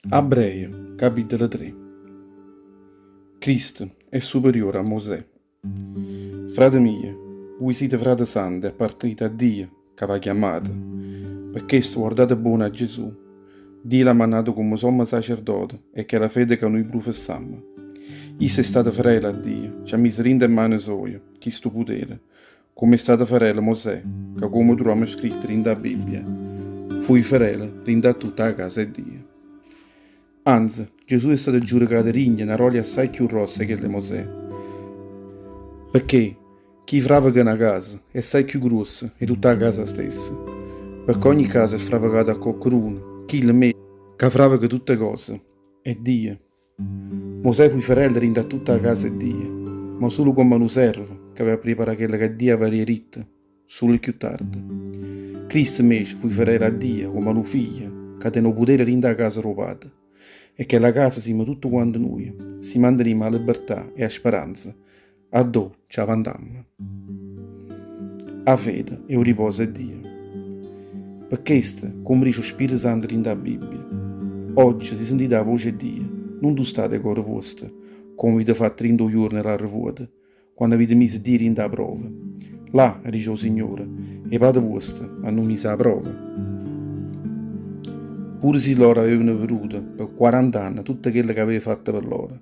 Abbreje, capitolo 3 Cristo è superiore a Mosè. Frate mio, vui site frate sante e appartenite a Dio ca v'ha chiammato. Pe chesto guardate buono a Gesù. Dio l'ha mannato comme sommo sacerdote e chella fede ca nuje prufessammo. Isso è stato ferele a Dio, ce ha miso dint' 'e mmane soje chistu putere, Comme è stato ferele Mosè, ca comme truvammo scritto dint' 'a Bibbia, fuje ferele dint' 'a tutta 'a casa 'e Dio. Anze, Gesù è stato giurecato digno 'e na rolia assaje cchiù grossa 'e chella 'e Mosè. Pecché chi fraveca na casa è assaje cchiù gruosso 'e tutta 'a casa stessa. Pecché ogni casa è fravecata 'a coccheduno, chillo 'mmece ca fraveca tutte cose è Dio. Mosè fuje ferele dint' 'a tutta 'a casa 'e Dio, ma sulo comm'a nu servo c'aveva priparà chello ca Dio avarria ditto sulo cchiù tarde. Cristo 'mmece fuje ferele a Dio comm'a nu figlio ca tene 'o putere dint' 'a casa d' 'o Pate. E chella casa simmo tutte quante nuje, si mantenimmo 'a libertà e 'a speranza addò ce avantammo. 'A fede è 'o riposo 'e Dio. Pe chesto, comme dice 'o Spirito Santo dint' 'a Bibbia, Ogge, si sentite 'a voce 'e Dio, nun tustate 'e core vuoste, comme avite fatto dint' 'o juorno 'e l'arrevuoto, quanno avite miso Dio dint' 'a prova. Là, dice 'o Signore, 'e pate vuoste m'hanno miso 'a prova. Pure si loro avevano veduto pe quarant'anne tutto chello che avevo fatto pe loro.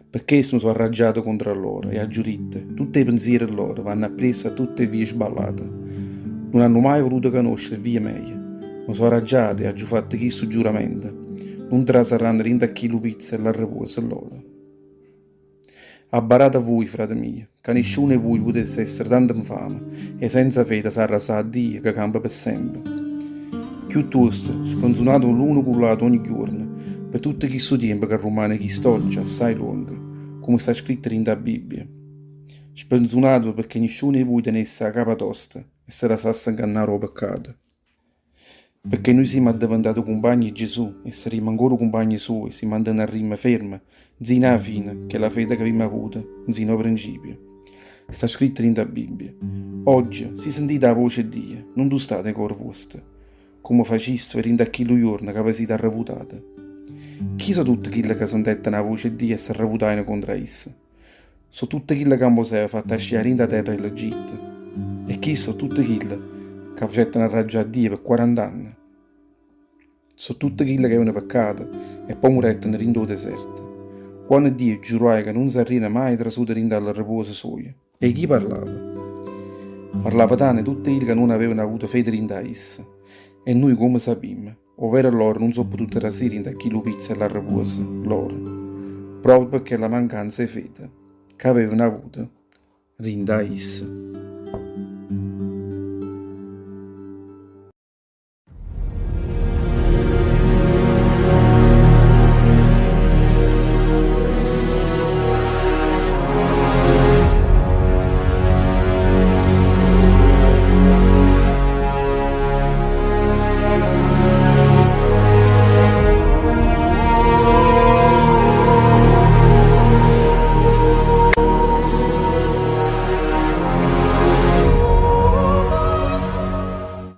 Pe chesto me so' arraggiato contro a loro e aggio ditto, Tutte 'e penziere lloro vanno appriesso a tutte 'e vie sballate. Nun hanno maje voluto canoscere 'e vie meje. Me so' arraggiato e aggio fatto chistu giuramento, Nun trasarranno dint' a chillu pizzo 'e ll'arrepuoso lloro. Abbarate a vuje, frate mio, ca nisciuno 'e vuje putesse essere tanto 'nfame e senza fede 'a s'arrasà a Dio ca campa pe sempe. Chiuttosto, spenzunateve l'uno cu ll'ato ogni ghiuorno, pe tutto chistu tiempo ca rummane chist'ogge assai luongo, comme sta scritto dint' 'a Bibbia. Spenzunateve pecché nisciuno 'e vuje tenesse 'a capa tosta e se lassasse 'ngannà d' 'o peccato. Pecché nuje simmo addeventate cumpagne 'e Gesù e sarrimmo ancora cumpagne suoje si mantenarrimmo ferme nzino â fine chella fede c'avimmo avuto nzino ô prencipio. Sta scritto dint' 'a Bibbia, Ogge, si sentite 'a voce 'e Dio, nun tustate 'e core vuoste, comme facisteve dint' a chillu juorno ca ve site arrevutate. Chi so' tutte chille ca sentetteno 'a voce 'e Dio e s'arrevutajeno contro a isso? So' tutte chille ca Mosè ave fatto ascì 'a dint' 'a terra 'e ll'Egitto. E chisti so' tutte chille ca facetteno arraggià a Dio pe quarant'anne. So' tutte chille che avevano peccato e po' muretteno dint' 'o deserto, quanno Dio giuraje ca nun sarriano maje trasute dint' 'a ll'arrepuoso suojo. E 'e chi parlava? Parlava tanno 'e tutte chille ca nun avevano avuto fede dint' 'a isso. E nuje comme sapimmo? Overo loro nun so' putute trasì dint' a chillu pizzo 'e ll'arrepuoso loro, proprio pe chella mancanza 'e fede c'avevano avuto dint' a isso.